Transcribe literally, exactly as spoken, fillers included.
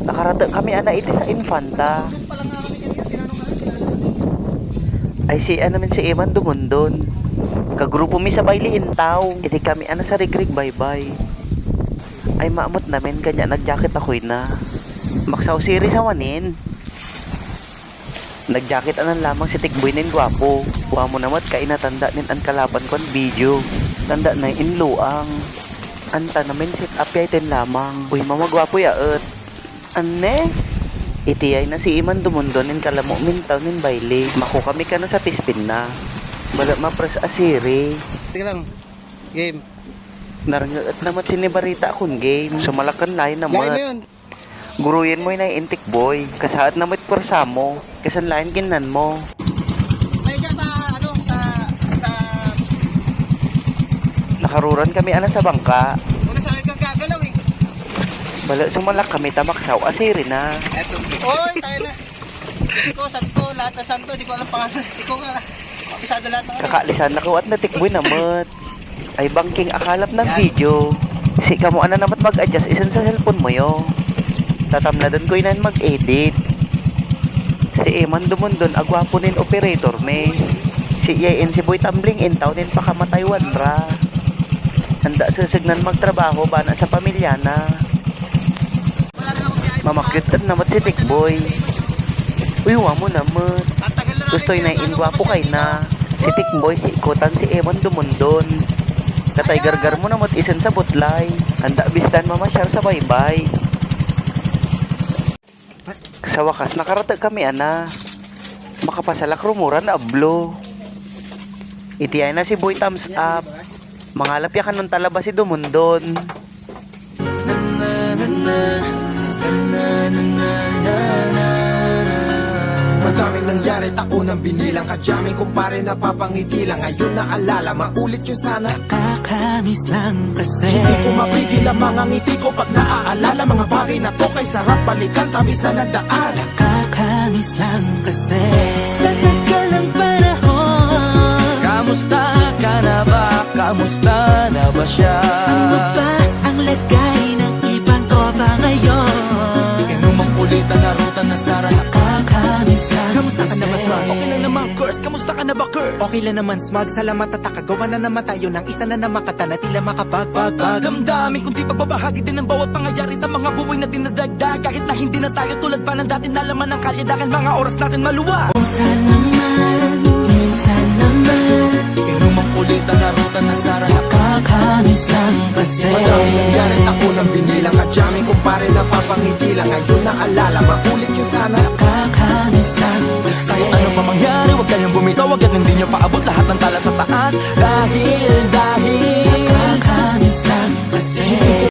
Nakarata kami ana iti sa Infanta. Ay si ana min si Eman Dumundon. Kagrupo mi sa baili intaw. Iti kami ana sa Rigrig Baybay. Ay mamot namin kanya nagyakit ako ina. Maksaw siri sa wanin. Nagyakit anan lamang si Tikboy nin guwapo. Wa mo namat ka ina tanda nin an kalaban kon video. Tanda na in luang. Anta namin sit apyay tin lamang. Uy mama guwapo ya et. Anne? Iti ay na si Eman Dumundon nin kalamo min taw nin baili. Mako kami kana sa pispin na. Bala mapres asiri. Sige lang. Game. Narngeet namat sini barita akun game. Sumalakan lain namat. Guruyin mo inay in Tikboy. Kasaat namat pursamo. Kasan lain ginan mo. Nakaruran kami ana sa bangka. Bala sumalak kami ta maksaw asiri na. Oy, tayo na. Di ko santo, lahat ng santo, di ko alam pangalan. Di ko nga, kabisado lahat ng ano. Kakalisan ako at na Tikboy namat. Ay bangking akalap ng video. Si kamo ana namat mag-adjust isan sa cellphone mo yo. Tatamladan ko inan mag-edit. Si Eman Dumundon agwapo nin operator mi. Si Yain si Boy Tumbling intaw nin pakamatay wanra. Anda sesegnan magtrabaho bana sa pamilya na. Mamakyut et namat si Tikboy. Uy, wa mo namat. Gusto inay in guwapo kay na. Si Tikboy si ikotan si Eman Dumundon. Katay gargar mo namat isan sa butlay. Anda bisdan mamasyar sa baybay. Sa wakas nakarata kami ana. Makapasalak rumuran ablo. Iti ay na si Boy Thumbs Up. Mangalap ya kanon talaba si Dumundon. Madaming nangyari, taon ang binilang, kadyaming kumpare, napapangiti lang. Ngayon naalala, maulit yun sana. Nakakamiss lang kasi. Hindi ko mapigil ang mga ngiti ko pag naaalala. Mga bagay na to kay sarap balikan, tamis na nagdaan. Nakakamiss lang kasi. Sa tagal ng panahon. Kamusta ka na ba? Kamusta na ba siya? Ano ba ang lagay ng ibang tropa ngayon? Inumang kulitan na rutan na sara. Nakakamiss lang kasi. Kamusta ka na ba, Smug? Okay lang naman, Kurs. Kamusta ka na ba, Kurs? Okay lang naman, Smug. Salamat at nakagawa na naman tayo ng isa na naman kata na tila makapagbagbagan damdamin, kundi pagbabahagi din ang bawat pangyayari sa mga buhay na dinadagdag. Kahit na hindi na tayo tulad pa ng dati, nalaman ng kalye dahil mga oras natin maluwa. Minsan naman, minsan naman. Inumang kulitan na rutan na sara. Nakakamiss lang kasi. Madaming nangyari, taon ang binilang, kadyaming kumpare, napapangiti lang. Ngayon naalala, maulit yun sana. Nakakamiss lang kasi. Kahit ano pa mangyari, huwag kayong bumitaw, hanggat hindi nyo paabot lahat ng tala sa taas. Dahil